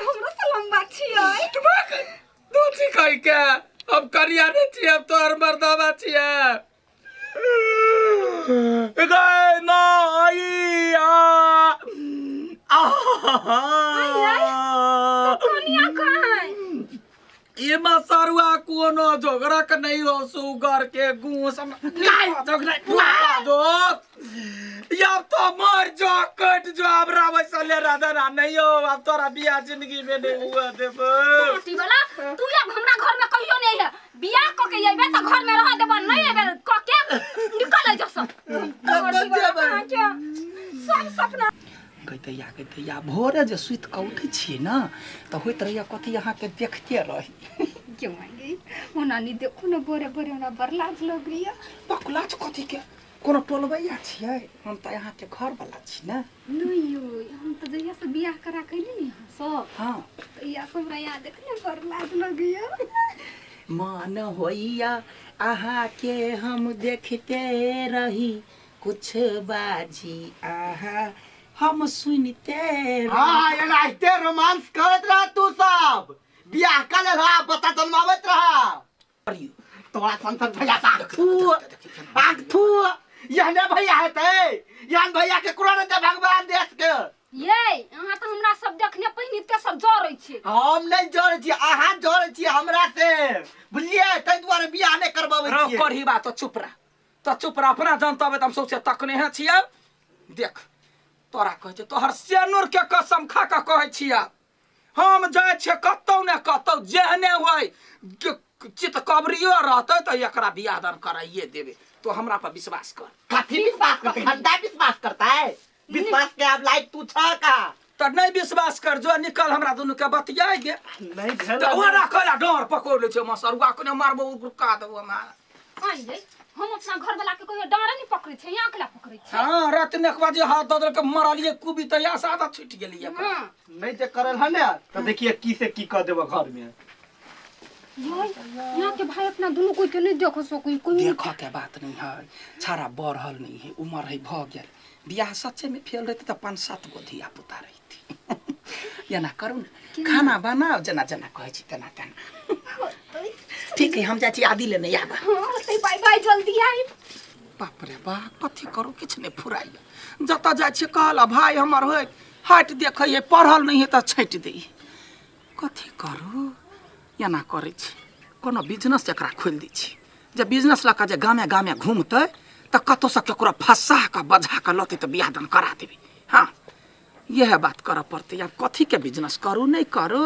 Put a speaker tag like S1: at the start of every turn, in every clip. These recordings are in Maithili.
S1: हमरो से लंबा छियै।
S2: तू छी कहि के हम करिया नहीं छियै, हम तोहर मर्दावा छियै। गए ना आई आ आ।
S1: कनिया कहाँ है?
S2: एमा सरुआ कोनो झगड़क नहीं हो, सुगर के गूस झगड़ा जो या तो मर जो कट जो। अब रावै सले राधा नहीं हो, अब तोरा बियाह जिंदगी में नहीं हुआ देबो।
S1: रोटी वाला तू अब हमरा घर में कहियो नहीं है। बियाह क के अइबे त घर में रह देबो, नहीं अइबे क के निकल जा सब। रोटी वाला कहाँ के सब सपना
S2: गैतैया गैतैया, भोरे जे सुति कऽ उठै छियै ने तऽ होइत रहैया कथी अहाँके देखते रही।
S1: क्यों आएंगे ओना नहीं? देखो ना, बोरे बोरे हमरा बड़ लाज लग रही है।
S2: बकलाज कथी के? कोनो टोलबैया छियै? हम तऽ अहाँके घरवला छी ने।
S1: नहीं यो, हम तो जहिया से बियाह करा के अइली नी यहाँ सब, तहिया से हमरा यहाँ देखने बड़ लाज लगैया।
S2: मन होइया अहाँके हम देखते रही, कुछ बाजी अहाँ हम सुनते रही।
S3: हाँ, एनाहिते रोमांस करत रह तू सब। बियाह कर ले रहा, बच्चा जन्मावत रहा। तोरा संसद भैया थू आग थू। यहने भैया हेतै, यहन भैया के कुरान दे भगवान देश के।
S1: ये अहाँ तऽ हमरा सब देखने पहिने ते सब जरै छी।
S3: हम नहीं जरै छी, अहाँ जरै छी हमरा से, बुझलियै? ताहि दुआरे बियाह नहि करबाबै
S2: रौ
S3: छियै।
S2: करही बात, तो चुप रह, तो चुप रह। अपना जनतबै तऽ हम सौंसे तकने हैं छियै। देख, तोरा कहै छै, तोहर सेनुर के कसम खा कऽ कहै छियै, हम जाइ छियै कतौ ने कतौ, जेहने होइ चित कबरियो रहतै तऽ एकरा बियाह दान कराइए देबै। तो हमरा पर विश्वास कर।
S3: कथी विश्वास करते? घंटा विश्वास करता है? विश्वास के आब लायक तू छ का?
S2: तऽ नहि विश्वास कर, जो निकल, हमरा दुनू के बतियाइ गे।
S3: नहीं भेल।
S2: तऽ ओ राखै ला डर पकड़ लै छै। मसरुआ कोने मारबो, उड़का देबो हमरा।
S1: आइ रे, हम अपना घर वाला के कहियो डाँरे नहीं पकड़ै छै, यहाँ अकेला पकड़ै छै।
S2: हाँ, रात में एक बजे हाथ दऽ देलकै, मरलियै कुबी तऽ यहाँ से आदत छुटि गेलियै।
S1: हाँ।
S3: नहीं जे करल है ने तो देखिए की से की कर देबो घर में।
S1: ये यहाँ के भाई अपना दोनों कोई के नहीं देख सकै कोई।
S2: देखऽ के बात नहीं है, छाड़ा बढ़ल नहीं है, उमर है भऽ गेल। बियाह सच्चे में फेल रहते तऽ 5-7 गो धिया पुता रहिती। एना करू ने, खाना बनाओ, जेना जेना कहै छी तेना तेना। ठीक है, हम जाइ छी आदि लेने आबऽ।
S1: हाँ, ते बाय बाय, जल्दी आई।
S2: बाप रे बाप, कथी करू, किछु नहि फुराइए। जतऽ जाइ छियै कहल भाय हमर होइ हाटि देखै है, पढ़ल नहि है तऽ छाँटि दै। कथी करू? एना करै छी, कोनो बिजनेस एकरा खोलि दै छी जे बिजनेस लऽ कऽ जे गामे गामे घूमतै तऽ कतहुसँ ककरो फँसा कऽ बजा कऽ लतै तऽ बियाह दान करा देबै। हँ, इएह बात करऽ पड़तै। आब कथीके बिजनेस करू, नहि करू?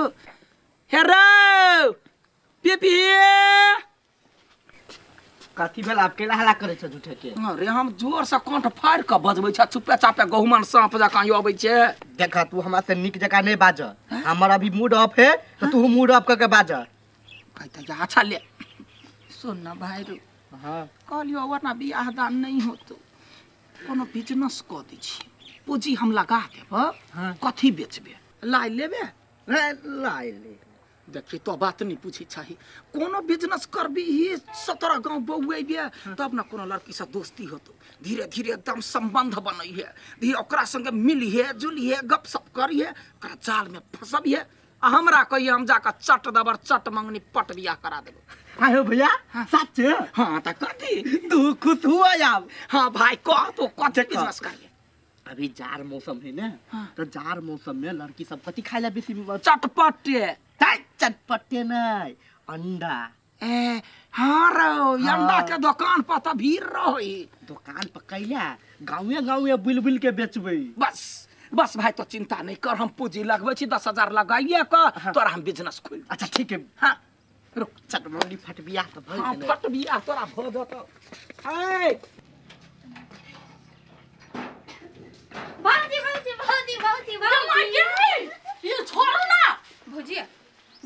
S2: हे रौ पीपी।
S3: कथी भेल? आब केला हल्ला करै छ झूठे के?
S2: अरे, हम जोर से कंठ फाड़ि कऽ बजबै छै, चुपे चापे गहुमन साँप जकाँ अबै छै।
S3: देख, तू हमरा से नीक जकाँ नहीं बाज। हमर अभी मूड ऑफ है तो तू मूड ऑफ करके बाज।
S2: कहते जे अच्छा ले सुन ना भाई रो।
S3: हाँ।
S2: कहलियो वरना बियाह दान नहीं होतो, कोनो बिजनेस कऽ दै छी, पूंजी हम लगा देब।
S3: हाँ।
S2: कथी बेचबे? लाइ लेबे?
S3: लाइ ले।
S2: देखी, तो बात नहीं पूछी चाही। कोनो बिजनेस करबी ही 17 गांव बौएबे तब ना कोनो लड़की से दोस्ती होतो, धीरे धीरे एकदम संबंध बनै है, धीरे ओकरा संगे मिली है जुली है गप सप करी है, ओकरा जाल में फंसबी है आ हमरा कहिए, हम जाकर चट दबर चट मंगनी पट बियाह करा देबो।
S3: आयो भैया, सच?
S2: हाँ, तऽ कथी?
S3: तू खुश हुआ आब?
S2: हाँ भाई, कह तो, कथी
S3: देखो।
S2: बिजनेस करिए?
S3: अभी जार मौसम है ने।
S2: हाँ।
S3: तो जार मौसम में लड़की सब कथी खाए ला बेसी?
S2: चटपटे।
S3: चटपटे नहीं, अंडा।
S2: ए हाँ रो।
S3: हाँ।
S2: अंडा के दुकान पर तऽ भीड़ रही।
S3: दुकान पर कैला गाँवे गाँवे बुल बुल के बेचबै।
S2: बस बस भाई, तो चिंता नहीं कर, हम पूंजी लगबै छी, 10,000 लगाइए कऽ तोरा हम बिजनेस खोलि।
S3: अच्छा ठीक है।
S2: हाँ रुक।
S3: चटमंडी फटबिया तऽ भऽ
S2: हाँ।
S3: गेलै।
S2: फट बियाह तोरा भऽ जतौ। ऐ
S1: भौजी भौजी भौजी भौजी भौजी,
S4: ये छोड़ू ना।
S1: भौजी,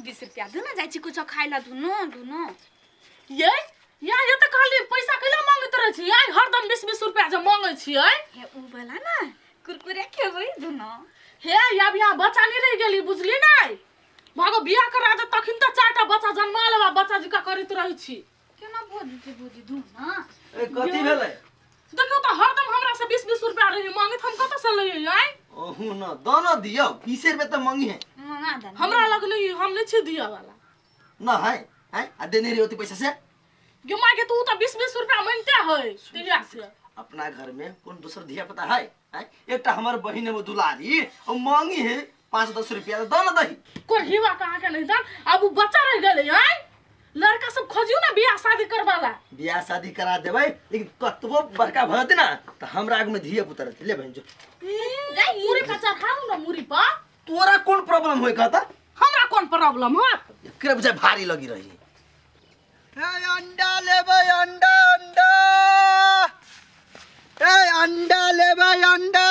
S1: 20 रुपया दू ना, जाइ छी कुछो खाइ ला। दुनो दुनो।
S4: ये या ये तऽ कहली पैसा कैला मांगैत रहै छी? आइ हरदम 20 20 रुपया जे मांगै छियै।
S1: हे उ वाला ना कुरकुरे खेबै दुनो।
S4: हे या बियाह बच्चा नहीं रहि गेली, बुझली नै? भागो, बियाह करा दे तखन तऽ चारिटा बच्चा जन्मा लेबा, बच्चा जिका करैत रहै छी।
S1: केना भौजी छै? भौजी, दू ना।
S5: ए, कथी भेलै?
S4: देखियौ तऽ, हरदम हमरा से 20 20 रुपया रही मांगैत, हम कतऽ से लइयै आइ?
S5: ओहू न दऽ न दियौ, 20 रुपए तऽ मंगी है।
S1: मंगा दे
S4: हमरा लग नहीं हम नहीं छी दिया वाला
S3: ना है हैं आ देने रही होती पैसा से
S4: गे माय के तू तो 20 20 रुपया मांगते है तेरिया से
S3: अपना घर में कौन दोसर धिया पुता है हैं एकटा हमर बहिन है वो दुलारी और मांगी है 5-10 रुपया तो दो ना दही
S4: कोढ़ीवा कहाँ के नहीं दान अब उ बच्चा रह गेलै हैं लड़का सब खोजियो ना बियाह शादी करवाला
S3: बियाह शादी करा देबै लेकिन कतबो बड़का भऽ जेतै ना तऽ हमरा आगू में धिया पुता रहतै ले बहिन जो
S4: मुरी पर चढ़ाऊ ना मुरी पर
S3: तोरा कोन प्रॉब्लम होय कहता
S4: हमरा कोन प्रॉब्लम होत
S3: एकरे बुझाय भारी लगी रही
S5: ए अंडा लेबै अंडा अंडा ए अंडा लेबै अंडा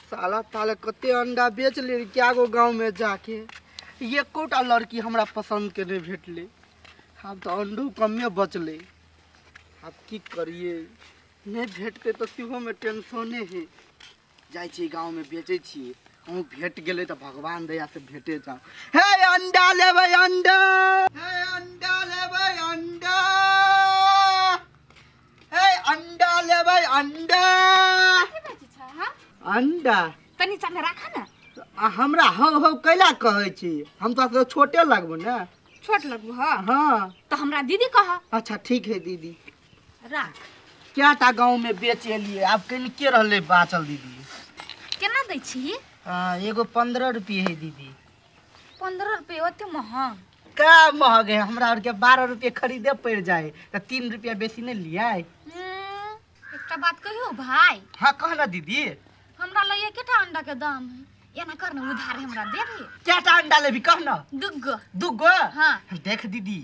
S5: साला ताले कते अंडा बेच ले क्या गो गांव में जाके एकोटा लड़की हमरा पसंद के नहीं भेटले आब तो अंडो कमे बचले आब की करिए नहीं भेटते तो सेहो में टेंशने है जाइ छी गाँव में बेचै छी अहूँ भेट गेलै तऽ भगवान दया से भेटे जाओ हे अंडा लेबै अंडा हे अंडा लेबै अंडा हे अंडा लेबै अंडा
S1: कथी बेचै छ हाँ
S5: अंडा
S1: तनी चने राख ना
S5: आ हमरा हौ हौ कैला कहै छी हम तो छोटे लगबो ने
S1: छोट लगबो हाँ
S5: हाँ
S1: तो हमरा दीदी कह
S5: अच्छा ठीक है दीदी
S1: राख
S5: क्या टा गाँव में बेच एलिए आब कनि के रहलै बाचल दीदी
S1: केना दै छी
S5: हाँ, एगो 15 रुपये है दीदी
S1: 15 रुपये ओते महग
S5: का महग है हमरा आर के 12 रुपये खरीदे पड़ जाए तो 3 रुपया बेसी नहीं लिया
S1: एकटा बात कहियो भाई
S5: हाँ कह ना दीदी
S1: हमरा लग एकेटा अंडा के दाम है एना कर ना उधार हमरा दे दे
S5: क्या टा अंडा लेबी कह ना
S1: दुगो
S5: दुगो
S1: हाँ
S5: देख दीदी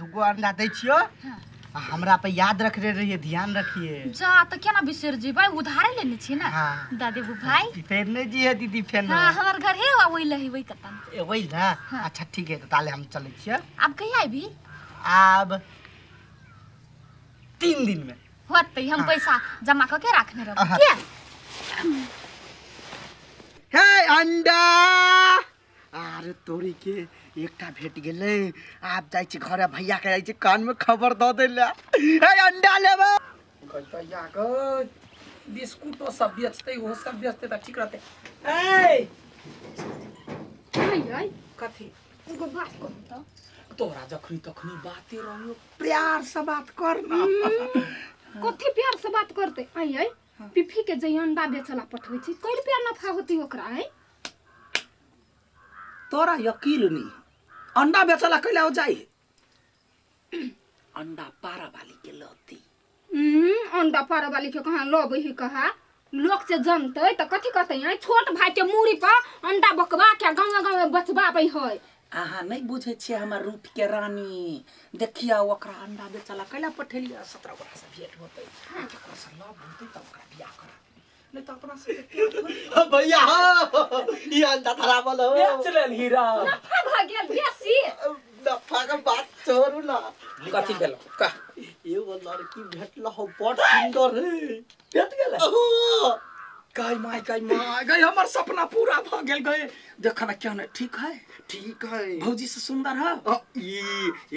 S5: दुगो अंडा दै छियो
S1: हाँ।
S5: आ हमरा पे याद रखने रहिए ध्यान रखिए
S1: जा तो केना बिसर जेबै उधारे लेने छी ना
S5: हाँ।
S1: दा देबू भाई
S5: फेर नहीं जी है दीदी फेर
S1: हाँ हमर घर है वही लही कतन
S5: ए, वही ना
S1: हाँ।
S5: अच्छा ठीक है तो ताले हम चलै छियै
S1: अब कहिया आबी
S5: आब 3 दिन में
S1: होतै हम पैसा जमा कऽ के राखने रहब
S5: हाँ।
S1: के
S5: हे अंडा अरे तोरी के एकटा भेट गेलै आब जाइ छी घरे भैया के जाइ छी कान में खबर दऽ दै लए हे अंडा लेबै
S2: भैया गई बिस्कुटो सब बेचते ओहो सब बेचते तऽ ठीक रहते ए
S1: नहीं आई
S2: कथी
S1: एगो बात कहू तऽ
S2: तोरा जखनी तखनी बाते रहियो प्यार से बात कर ना
S1: कथी प्यार से बात करते आई आई पिफी के जे अंडा बेचला पठबै छी कै रुपया नफा होती ओकरा आई
S2: तोरा यकीन नहीं अंडा बेचला कैला हो जाई अंडा पारा वाली के लती
S1: अंडा पारा वाली के कहाँ लबै ही कहा लोग से जनतै तऽ कथी कहतै आई छोट भाई के मूड़ी पर अंडा बकवा के गाँव गाँव बचबाबै है
S2: अहाँ नहीं बुझै छियै हमर रूप के रानी देखियौ ओकरा अंडा बेचला कैला पठेलियै 17 गोरा से भेंट होतै केकरो से लव होतै तब ओकरा बियाह करा देबै नहीं तऽ अपना से
S3: भैया हो ई अंडा धरावल हो
S2: बेच लेल हीरा
S1: नफा भऽ गेल बेसी
S3: नफा के बात छोड़ू ना
S2: कथी भेल कह
S3: एगो लड़की भेटल हो बड़ सुंदर है
S2: भेट गेलै
S3: ओहो
S2: गई माय गई माय गई हमर सपना पूरा भ गेल गई देख ना क्या ठीक है
S3: ठीक है
S2: भौजी से सुंदर है
S3: अ, ई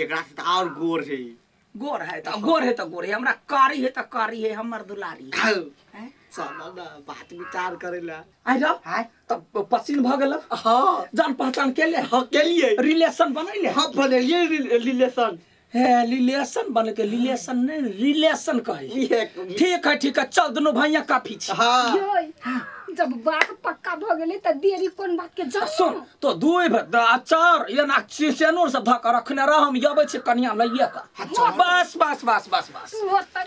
S3: एकरा से तऽ और गोर है
S2: गोर है त गोर है त गोर है हमरा कारी है त कारी है हमर दुलारी है। हैं?
S3: चल ना बात विचार करेला
S2: आइ रह
S3: हाय
S2: तब पसीन भ गेल
S3: हाँ
S2: जान पहचान के ले
S3: हाँ के लिए
S2: रिलेशन बनैले
S3: हाँ बनेलिए रिलेशन
S2: हे रिलेशन बन के रिलेशन नहीं रिलेशन कहे
S3: ये
S2: ठीक है ठीक है चल दोनों भैया काफी छी
S3: हाँ
S1: यै जब बात पक्का भ गेलै तऽ देरी कोन बात के जाउ
S2: सुन तो दुई अचार एना सेनूर सब धऽ कऽ रखने रह हम अबै छी कनिया लैये कऽ बस बस बस बस बस
S1: होतै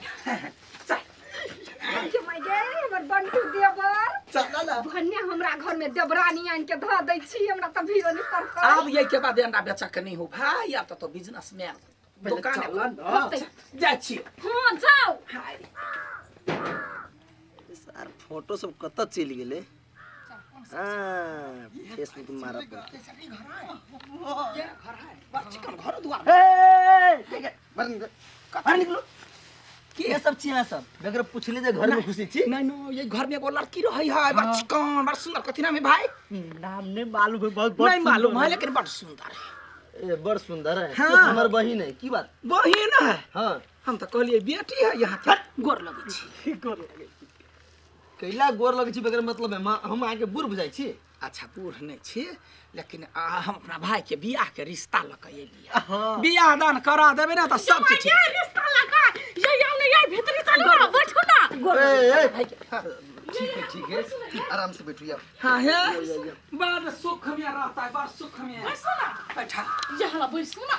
S2: चल
S1: के माय गे हमर बंटू देवर
S3: चल ना
S1: भने हमरा घर में देवरानी आनि के धऽ दै छी हमरा तऽ भीड़ो नहीं पड़तै
S2: आब ये के बाद अंडा बेचा के नहीं हो भाई आब तो बिजनेस मैन दुकान
S3: चल ना
S2: जाइ छी
S1: हाँ जाउ
S2: हाय
S3: सर फोटो सब कतऽ चलि गेलै हाँ फेसबुक मारऽ पड़तै
S2: घर है बड़ चिकन घर दुआर
S3: ए, ठीक है, बाहर निकलो। बाहर निकलो की ये सब छी अहाँ सब बगैर पुछले जे घर में घुसी छी
S2: नहीं नहीं ये घर में एगो लड़की रही है बड़ चिकन बड़ सुंदर कथी नाम है भाई
S5: नाम नहीं मालूम है बहुत
S2: नहीं मालूम है लेकिन बड़ सुंदर है
S3: ए, बड़ सुंदर है
S2: हाँ।
S3: तो हमर बहिन है की बात
S2: बहिन है
S3: हाँ
S2: हम तो कहलिए बेटी है यहाँ के गोर लगै छी
S3: गोर लगै छी।
S5: कैला गोर लगै छी बगैर मतलब है हम अहाँके बूढ़ बुझाइ छी।
S2: अच्छा बूढ़ नहि छी, लेकिन हम अपना भाई के बियाह के रिश्ता लऽ के एलियै।
S5: हाँ।
S2: बियाह दान करा देबै ने तऽ सब चीज ठीक।
S4: ये रिश्ता लगा ये ये ने ये भीतरी चलू ना, बैठू ना।
S5: ए, ए, ठीक है ठीक है, आराम से बैठू यार।
S2: हाँ हे, बड़ सुख में रहता है, बड़ सुख में।
S4: बैसू ना।
S2: बैठा।
S4: ये हला बैसू ना।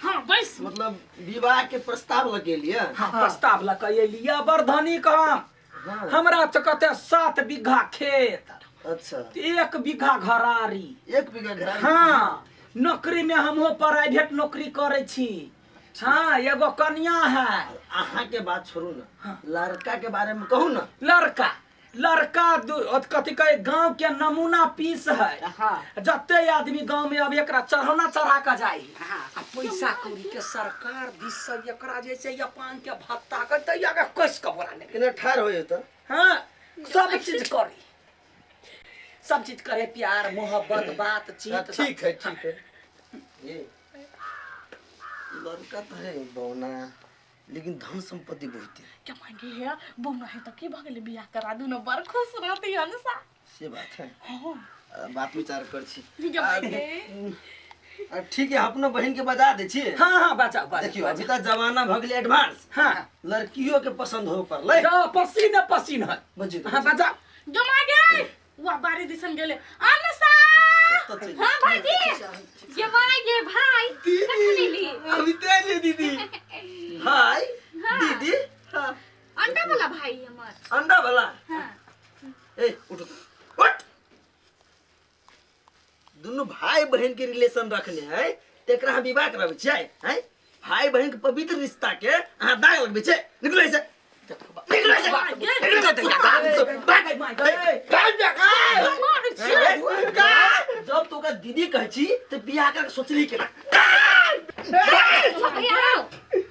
S4: हाँ बैस।
S5: मतलब विवाह के प्रस्ताव लगेलिए।
S2: हाँ, प्रस्ताव लऽ के एलियै। बड़ धनी कहाँ।
S5: हाँ।
S2: हमरा तऽ कते 7 बीघा खेत।
S5: अच्छा।
S2: 1 बीघा घरारी।
S5: 1 बीघा घरारी।
S2: हाँ, नौकरी में हमहूँ प्राइवेट नौकरी करै छी। हाँ, एगो कन्या है।
S5: अहाँ के बात छोड़ू ना।
S2: हाँ।
S5: लड़का के बारे में कहू ना।
S2: लड़का, लड़का कथी कहे, गांव के नमूना पीस है।
S3: हाँ।
S2: जते आदमी गांव में अब एकरा चढ़ौना चढ़ा के जाए।
S3: हाँ।
S2: आ पैसा कौड़ी के सरकार दिस से एकरा जे छै अपन के भत्ता के दैया के कस के बोरा ले।
S5: केना ठाढ़ हो जेतै?
S2: हाँ, सब चीज करे, सब चीज करे, प्यार मोहब्बत बातचीत
S5: हाँ,
S2: सब।
S5: ठीक है ठीक है। ये लड़का तो है बौना, लेकिन धन संपत्ति बहुत है।
S4: क्या मांगे है बौना है तो की भगले बियाह करा दू ना, बड़ खुश रहती है ना।
S5: से बात है।
S4: हाँ।
S5: बात विचार कर छी।
S4: क्या मांगे?
S5: ठीक है, अपना बहन के बजा दे छी।
S2: हाँ हाँ, बजाओ, बजाओ,
S5: देखियो, अभी
S2: बजाओ।
S5: तो जमाना भ गेलै एडवांस।
S2: हाँ।
S5: लड़कियों के पसंद हो पड़लै।
S2: जाओ, पसीन पसीन है।
S5: बजियो,
S2: हाँ, बजाओ।
S4: जमा गए वाह बारी दिसन गेले आनसा।
S5: तो चल।
S1: हाँ भाईजी, ये भाई, ये भाई।
S5: दीदी।
S1: कखन एली?
S5: अभी तेज है दीदी। हाय।
S1: हाँ।
S5: दीदी। हाँ।
S1: अंडा वाला भाई हमर।
S5: अंडा वाला?
S1: हाँ।
S5: ए, उठ, उठ। दोनों भाई बहन के रिलेशन रखने है, तेकरा हम विवाह कराबै छियै, हैं? भाई बहन के पवित्र रिश्ता के अहाँ दाग लगबै छियै। निकलो ऐसे। निकलो ऐसे। जब तो ओकरा दीदी कहै छी तऽ बियाह करके सोचली केना?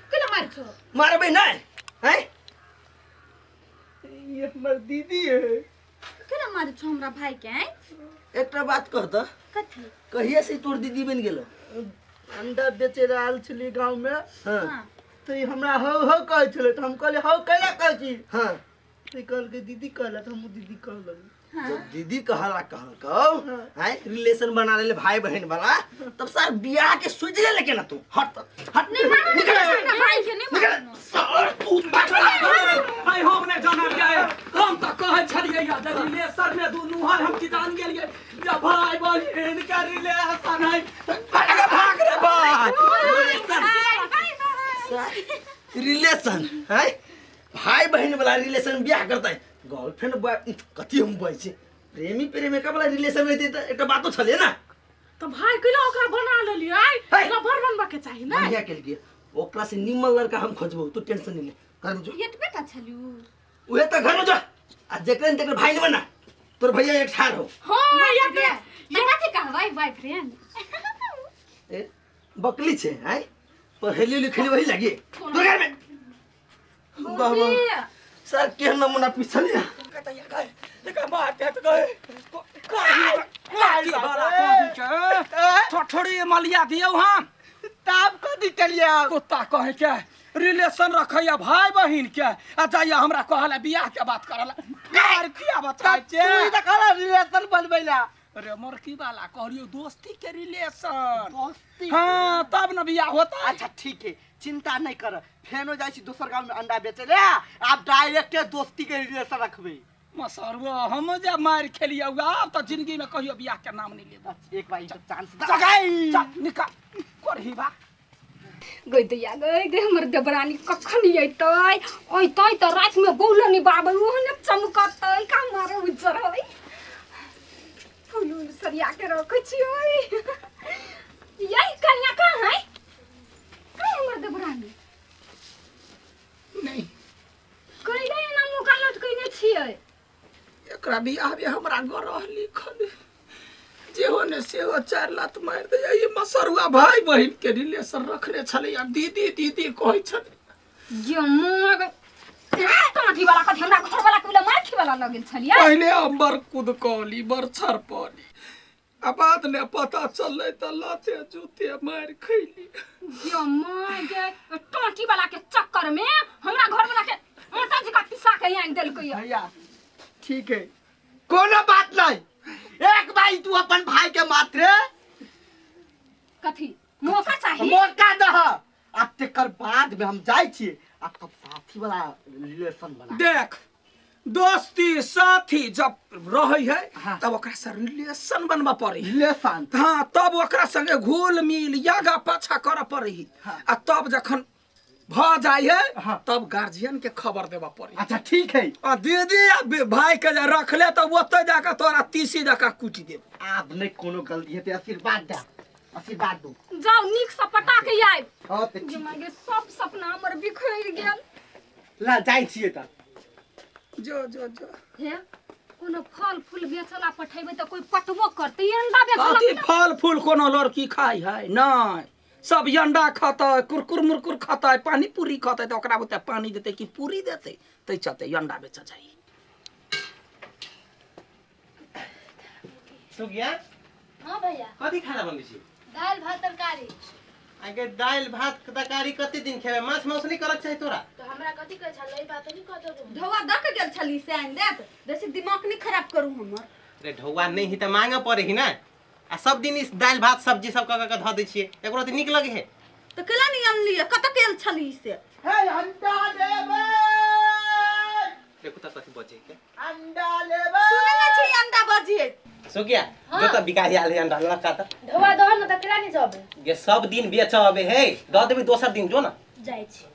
S1: केना मारै छौ?
S5: मारबै नहि, हैं?
S3: ये हमर दीदी है।
S1: केना मारै छौ हमरा भाई के, हैं?
S5: एकटा बात कह तऽ।
S1: कथी?
S5: कहिया से तोर दीदी बनि गेलो?
S3: अंडा बेचे लए आयल छली गाँव में।
S5: हाँ।
S3: तो ई हमरा हौ हौ कहै छलै, तऽ हम कहलियै हौ कैला कहै छी?
S5: हाँ।
S3: तऽ ई कहलकै दीदी कहला, तऽ हमहूँ दीदी कहऽ लगलियै।
S5: जब दीदी कहला कहलकौ, हैं, रिलेशन बना लेले भाई बहन वाला, तब सर बियाह के सोच ले केना तू? हट हट।
S1: नहीं मारना
S5: निकल
S1: नहीं, हमरा भाई के नहीं
S5: निकल।
S1: मारना।
S5: सर तू भाग।
S2: आइ हम नहि जानल गए, हम तऽ कहै छलियै या जे रिलेशन में दुनू है, हम की जान गेलियै जे भाई बहिन के रिलेशन है। भाग भाग रे भाई।
S5: रिलेशन है, भाई बहन वाला रिलेशन बियाह करतै, गर्लफ्रेंड बॉय कथी हम बजै छी, प्रेमी प्रेमिका वाला रिलेशन रहतै तऽ एकटा बातो छलै ना।
S4: तऽ भाई कैला ओकरा बना लेलियै?
S5: है।
S4: लभर बनबा के चाही ना।
S5: बढ़िया केलकै, ओकरा से निमन लड़का हम खोजबौ, तू टेंशन नहीं ले। घर में जो।
S1: एतबे टा छलू।
S5: उहे तऽ घर में जो, आ जेकरे ने तेकरे भाई नहीं बना, तोर भैया एक ठाढ़ हो।
S4: हाँ, ये
S1: ये ये कथी कहबै बॉयफ्रेंड?
S5: ए, बकली छे, हैं? पढ़ेली लिखेली वही लगी। तोर घर में। वाह, वाह। सर केहन नमूना पिछल या?
S2: ठोठड़ी मलिया दियौ हम।
S3: ताप कथी केलियै आप?
S2: कुत्ता कहे के रिलेशन रखैया भाई बहिन के, आ जाइया हमरा कहला बियाह के बात करला। कार किया बताय छे?
S3: तू तऽ कहला रिलेशन बनबै ला।
S2: अरे मोरकी वाला कहलियो दोस्ती के रिलेशन।
S3: दोस्ती?
S2: हाँ, तब न बियाह होता।
S3: अच्छा ठीक है, चिंता नहीं कर, फेनो जाइ छी दोसर गाँव में अंडा बेचे ले, आप डायरेक्ट दोस्ती के रिलेशन रखबै।
S2: मसरुआ हम जे मार खेलियौ, आब तऽ जिंदगी में कहियो बियाह के नाम नहीं लेबो।
S3: अच्छा, एक बार ई चांस
S2: चल,
S3: दे।
S2: चल, निकाल करही बा।
S1: गई दैया गई गे, हमर देवरानी कखन अयतै? अयतै तऽ राति में बौल नहीं बाबे, ओहने चमकतै, का मारे उज्जर है। फूल उल सरिया के रखै छियै। यही कन्या कहाँ है? कहाँ हमर देवरानी?
S2: नहीं।
S1: कैला एना मुँह कान लटकैने छियै?
S2: एकरा बियाह में हमरा गरह लिखल जेहो ने सेहो 4 लात मारि दैया। ई मसरुआ भाई बहिन के रिलेशन रखने छलै आ दीदी दीदी कहै छलै।
S1: गे माँ गे, काठी वाला कथी हमरा घर वाला के माखी वाला लगल छलियै।
S2: पहिले हम बड़ कुद कहली, बड़ छरपली, आ बाद ने पता चललै तऽ लाते जूते मारि खैली।
S1: गे माँ गे, टाँटी वाला के चक्कर में हमरा घर वाला के आटा जकाँ पिसा के आनि देलकै यऽ।
S3: भैया ठीक है, कोनो बात नहीं, एक भाई तू अपन भाई के मात्र
S1: कथी मौका चाही?
S3: मौका दह, आ तेकर बाद में हम जाइ छी आ तब साथी वाला रिलेशन बना।
S2: देख दोस्ती साथी जब रहै है
S3: हाँ।
S2: तब ओकरा से रिलेशन बनबऽ पड़ै है।
S3: रिलेशन
S2: हाँ, तब ओकरा संगे घुल मिल आगा पाछा करऽ पड़ै है।
S3: हाँ।
S2: आ तब जखन भऽ जाइ है
S3: हाँ।
S2: तब गार्जियन के खबर देबऽ पड़ै है।
S3: अच्छा ठीक है।
S2: आ दीदी आ भाई के जे रखले तऽ ओतऽ जाकऽ तोरा तीसी जकाँ कुटि देब।
S3: आब नहीं कोनो गलती हेतै, आशीर्वाद दे, आशीर्वाद दू।
S1: जाउ नीक से पटा के आयब।
S3: हाँ, तऽ ठीक।
S1: जे सब सपना हमर बिखरि गेल।
S3: ला जाइ छियै तऽ।
S2: जो जो जो।
S1: हे कोनो फल फूल बेचला पठेबै तऽ कोई पटबो करतै? ई अंडा बेचला
S2: कथी फल फूल कोनो लड़की खाइ है? नहि, सब अंडा खतै, कुरकुर मुरकुर खतै, पानी पूरी खतै, तऽ ओकरा बुते पानी देतै कि पूरी देतै? ताहि चलते अंडा बेचऽ जाइ।
S6: सुगिया।
S7: हाँ भैया।
S6: कथी खाना बनबै छी?
S7: दालि भात तरकारी।
S6: आगे दालि भात तरकारी कते दिन खेबै? माछ मांस नहीं करक चाही तोरा।
S7: तो हमरा कथी कहै छलै, ई बात नहीं कहत हो।
S8: ढौआ दऽ के गेल छली से आनि देत, बेसी दिमाग नहीं खराब करू हमर।
S6: रे ढौआ नहीं ही तऽ मांगे पड़े ही ना, आ सब दिन इस दालि भात सब्जी सब कऽ कऽ धऽ दै छियै, एकरो तऽ नीक लगे है।
S8: तऽ केला नहीं अनलियै, कतऽ गेल छली से?
S3: हे अंडा लेबै।
S6: देखू तऽ कथी बजै के।
S3: अंडा लेबै।
S8: सुनै नहि छी अंडा बजियै।
S6: सुगिया जो तऽ बिकाही आयल है अंडा लका तऽ।
S7: ढौआ दह न तऽ केला नहीं जबे?
S6: गे सब दिन बेचऽ अबे है, दऽ देबी दोसर दिन जो ना।
S7: जाइ छी।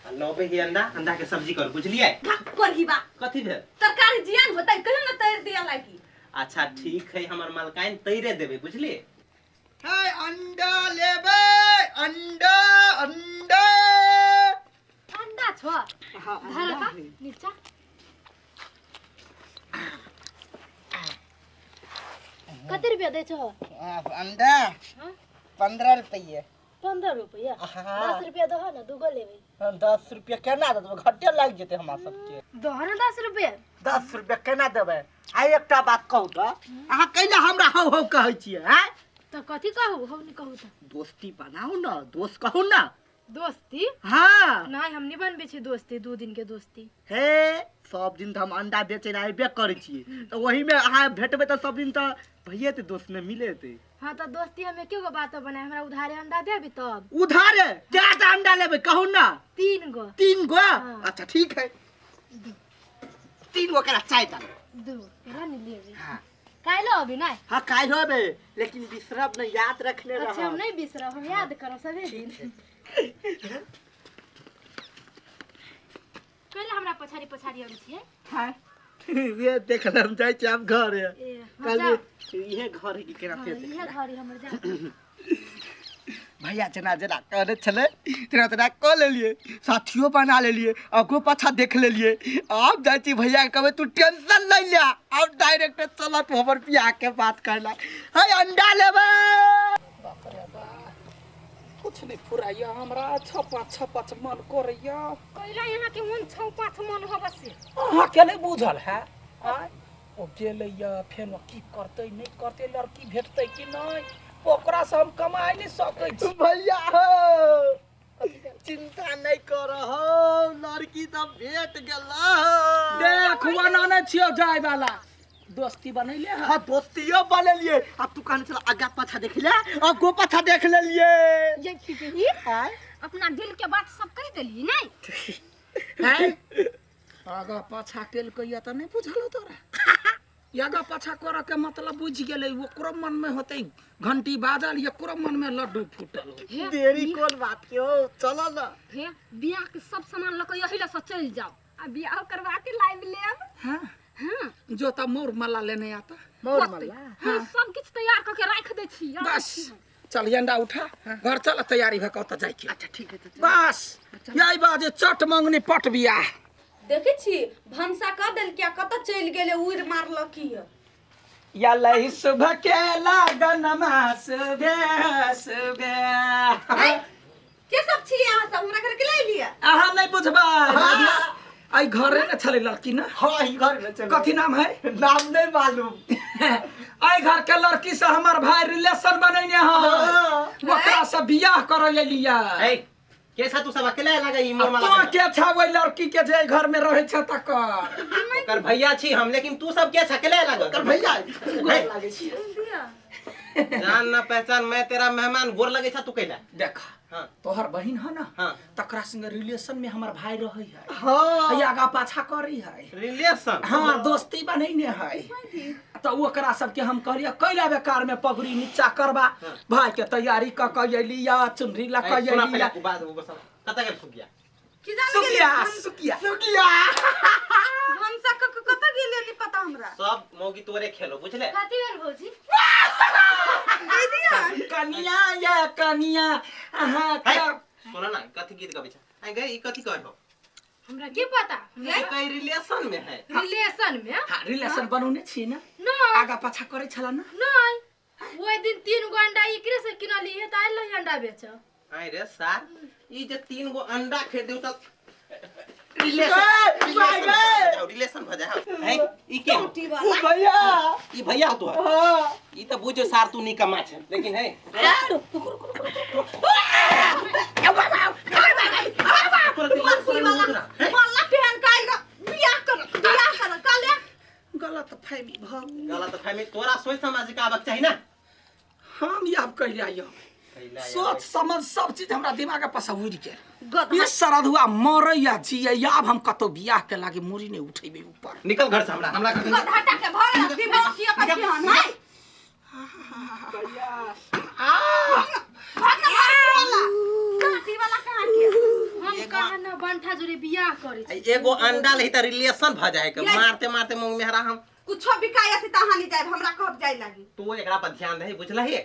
S6: आ लबे ही अंडा, अंडा के सब्जी कर, बुझलियै?
S8: धक करही बा।
S6: कथी भेल?
S8: तरकारी जियान होतै कहियो न तैर दिया लागी।
S6: अच्छा ठीक है, हमर मलकाइन तैरे देबे, बुझलियै?
S3: हे अंडा लेबै, अंडा अंडा।
S7: अंडा छो?
S3: हाँ,
S7: धर
S3: अंडा
S7: त
S3: है।
S7: नीचा। कते रुपया दै छहो?
S3: अंडा
S7: हाँ?
S3: 15 रुपये।
S7: 15 रुपया?
S3: हाँ।
S7: 10 रुपया दहो ना, दूगो लेबै।
S3: 10 रुपया केना देबै? घटे लागि जेतै हमरा सबके।
S7: दहो ना 10 रुपया।
S3: 10 रुपया केना देबै? आ एकटा बात कहू तऽ, अहाँ कैला हमरा हौ हौ कहै छियै? आँय
S7: तऽ कथी कहू? हौ नहीं कहू तऽ।
S3: दोस्ती बनाउ न, दोस्त कहू न।
S7: दोस्ती?
S3: हाँ।
S7: नहीं, हम नहीं बनबै छी दोस्ती, 2 दिन के दोस्ती।
S3: हे सब दिन तऽ हम अंडा बेचै लए अयबे करै छियै, तऽ ओहिमे अहाँ भेटबै तऽ सब दिन तऽ भैये तऽ दोस्त ने मिलेतै।
S7: हाँ तऽ दोस्ती हम एके गो बात बनाए, हमरा उधारे अंडा देबी तब।
S3: उधारे? कएटा अंडा लेबै कहू न?
S7: 3 गो।
S3: 3 गो?
S7: हाँ।
S3: अच्छा ठीक है, 3 गो केना 4टा?
S7: 2 केना नहीं लेबै?
S3: हाँ।
S7: काल्हि अबी नहीं?
S3: हाँ काल्हि अबै, लेकिन बिसरब नहीं, याद रखने रहब।
S7: अच्छा हम नहीं बिसरब, हम याद करब सबे दिन। कैला हमरा पछाड़ी पछाड़ी अबै छियै?
S3: हाँ। ये देख ले, हम जाइ छी आब घर।
S7: ए, हाँ,
S3: कल
S7: जाउ।
S3: इहे घर है कि केना?
S7: हाँ,
S3: फेर
S7: इहे घर है हमर, जाउ।
S3: भैया जेना जेना कहने छलै तेना तेना कऽ लेलियै, साथियो बना लेलियै, आगो पाछा देख लेलियै। आब जाइ छी भैया के कहबै तू टेंशन नहीं ले, आब डायरेक्ट चल तू हमर बियाह के बात करला। हे अंडा लेबै।
S2: बाप रे बाप, कुछ नहीं फुराइया हमरा, छपा छपच मन करैया।
S1: कैला यहाँ के मन छौ पाँच मन होबे से?
S2: अहाँ के नहीं बुझल है? आय ओ गेलैया, फेर ओ की करतै नहीं करतै, लड़की भेटतै कि नहीं, ओकरा से हम कमाइ नहीं सकै छी।
S3: भैया हो चिंता नहीं करहो, लड़की तऽ भेट गेल।
S2: देख बनाने छियो जाय वाला दोस्ती बनैले है।
S3: हाँ दोस्तियो बनेलिए, अब तू कहने चला आगा पाछा देख ले, आगो पाछा देख लेलिए।
S1: ये ठीक है,
S3: आय
S1: अपना दिल के बात सब कह देलिए नहीं?
S2: हैं? आगा पाछा केलकै या तऽ नहीं बुझल तोरा? आगा पाछा करऽ के मतलब बुझि गेलै, ओकरो मन में होतै घंटी बाजल, एकरो मन में लड्डू फूटल होतै।
S3: देरी कोन बात के हो, चलो ना।
S1: हे बियाह के सब सामान लऽ के यही लऽ से चलि जाओ, आ बियाह करवा के लाइव लेब।
S2: हाँ
S1: हाँ
S2: जो तऽ मोर मला लेने आता।
S3: मोर मला?
S1: हाँ, सब किछु तैयार कऽ के राखि दै छी।
S2: बस चल अंडा उठा, घर चल, तैयारी भऽ कऽ ओतऽ जाइके।
S3: अच्छा ठीक है तऽ चल।
S2: बस यही बाजे चट मंगनी पट बियाह।
S8: देखै छी भनसा कऽ देलकै आ कतऽ चलि गेलै, उड़ि मारलक यऽ।
S2: यलई सुबह के लगन मा सुबह सुबह।
S8: के सब छी अहाँ सब? हमरा घर के ले लिअ।
S2: अहाँ नहीं बुझबै, आई घरे ने छलै लड़की ना।
S3: हाँ ई घर में चलो।
S2: कथी नाम है?
S3: नाम नहीं मालूम।
S2: आई घर के लड़की से हमर भाई रिलेशन बनैने है,
S3: हाँ।
S2: ओकरा से बियाह करे लेलिया।
S6: ए के छा तू सब अकेले लगा ई मोर
S2: आ
S6: माला
S2: तो के छा ओहि लड़की के जे घर में रहै छ तकर
S6: ओकर भैया छी हम लेकिन तू सब के छा अकेले लगा
S3: ओकर भैया
S6: हे,
S2: लागै छी
S6: जान ना पहचान मैं तेरा मेहमान गोर लगे छा तू कैला
S2: देख
S6: हाँ
S2: तोहर बहिन है ना
S6: हाँ।
S2: तकरा संगे रिलेशन में हमर भाई रहै है
S3: हाँ
S2: है आगा पाछा करै है
S6: रिलेशन
S2: हाँ दोस्ती बनैने है तऽ ओकरा सबके हम कहलियै कैला बेकार में पगड़ी नीचा करबा भाई के तैयारी कऽ कऽ अयली या चुनरी लऽ कऽ
S6: सुना
S2: अयली
S6: पहले
S2: या
S6: उ बात उ सब कतऽ गेल सुगिया
S8: की जान गेलै
S2: सुकिया सुकिया
S3: सुगिया
S8: भनसा क क- कतऽ गेलै नहीं पता हमरा
S6: सब मौगी तोरे खेलो बुझले
S7: कथी भेल भौजी
S8: दे दिया
S2: कनिया या कनिया अहाँ
S6: है
S2: के
S6: सुना ना कथी गीत गबै छा आइ गई ई कथी कहै हो
S7: हमरा की पता
S6: ई कई रिलेशन में है
S7: रिलेशन में
S2: हाँ रिलेशन बनौने छी ना
S7: नहीं
S2: आगा पाछा करै छला ना
S7: नहीं ओहि दिन 3 गो अंडा एकरे से किनली है तऽ आयल रही अंडा बेच
S6: आइ रे सार ई जे 3 गो अंडा खरीदे त
S3: ए, भाई गए।
S6: रिलेशन रिलेशन भ जाए है ई के हो?
S3: उ भैया
S6: ई भैया हो तोहर
S3: हाँ
S6: ई त बुझो सार तू निकम्मा छै लेकिन है
S8: मल्ला पहन के आइल बियाह कर बियाह कर काले
S2: गलत फहमी भ
S6: गलत फहमी तोरा सोच समझ के आबक चाही ना
S2: हम आब कहिया आयब सोच समझ सब चीज हमरा दिमाग पर से उड़ि गेल
S8: गधा
S2: ये सरधुआ मरै या जियै आब हम कतौ बियाह के लागे मुड़ी नहि उठेबै ऊपर
S6: निकल घर से हमरा हमरा घर से निकल।
S8: गधा के भर दिमाग की अपन केहन है भाग ना भाग वाला काटी वाला कहाँ के
S7: हम कहाँ न बंठा जोरे बियाह करे छी
S6: एगो अंडा लही त रिलेशन भ जाए के
S8: ये-
S6: मारते मारते मुंह मेहरा हम
S8: कुछो बिकायत त हानि जाए हमरा कहब जाए लागी
S6: तू एकरा पर ध्यान दही बुझलही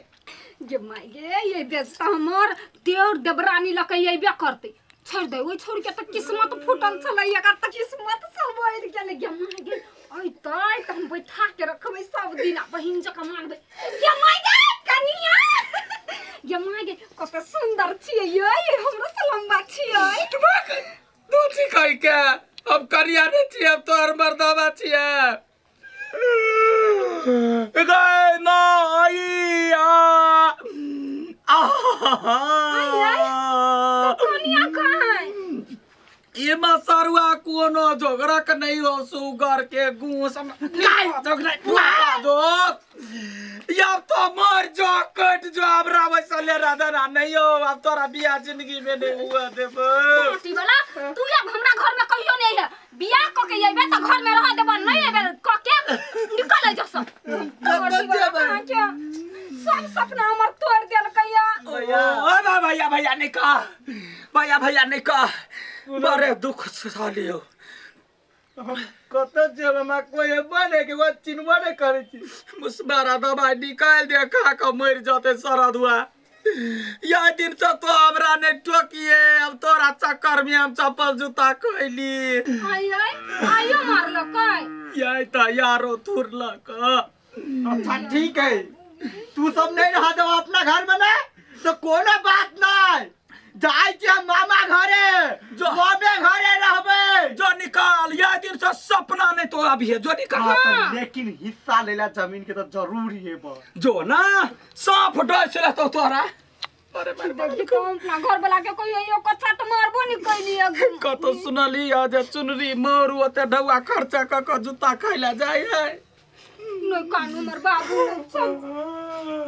S1: गे माय गे ये बेचता हमर देवर देवरानी लऽ के अयबे करतै छोड़ दे ओहि छोड़ के तऽ किस्मत फूटल छलै एकर तऽ किस्मत सब बढ़ि गेलै गे माय गे अयतै तऽ हम बैठा के रखबै सब दिन आ बहिन जकाँ मानबै गे माय गे कनिया गे माय गे कते सुन्दर छियै यै हमरो से लम्बा छियै
S2: तू ठीक है के अब करिया नहीं छियै अब तोहर मर्दावा छियै गए ना आई आ आ
S1: कनिया कहाँ है?
S2: एमा सरुआ कोनो झगड़क नहीं हो सुगर के गूस जो या तो मर जो कट जो अब रावै सले राधना नहीं हो अब तोरा बियाह जिंदगी में नहीं हुआ देबो
S1: पार्टी वाला तू अब हमरा घर में कहियो नहीं है बियाह क के अइबे त घर में रह देबो नहीं अइबे क के निकल जो सब पार्टी वाला कहाँ के सब सपना हमर तोड़ देलकैया
S2: ओ बा भैया भैया नहीं कह भैया भैया नहीं कह बड़े दुख सलियो
S5: हम कतऽ जेब हमरा कोई हेबे नहि के ओ चिन्हबो नहि करै छी
S2: मुसबारा दवाई निकाल दे खा के मर जते सरदुआ यह दिन से तो हमरा नहीं टोकिए अब तोरा चक्कर में हम चप्पल जूता खैली
S1: आई आई आइयो मारलकै
S2: यही तो यारो थुरलक
S3: अच्छा ठीक है तू सब नहीं रहा दो अपना घर में ना तो कोनो बात नहीं जाय छी हम मामा घरे
S2: जो-
S3: मामे घरे रहबे
S2: जो निकाल यह दिन से सपना नहीं तो अभी है जो निकाल
S3: हाँ, तो लेकिन हिस्सा लेला जमीन के तो जरूरी है बा
S2: जो ना सांप डस रहतो तोरा अरे मार मार
S1: देखी तो हम अपना घर वाला के कहियो यो कच्चा तो मारबो नहीं कैली
S2: कतौ सुनली जे चुनरी मारू ओते ढौआ खर्चा क क जूता खाइला जाइ है
S1: नहीं कानू मर बाबू सब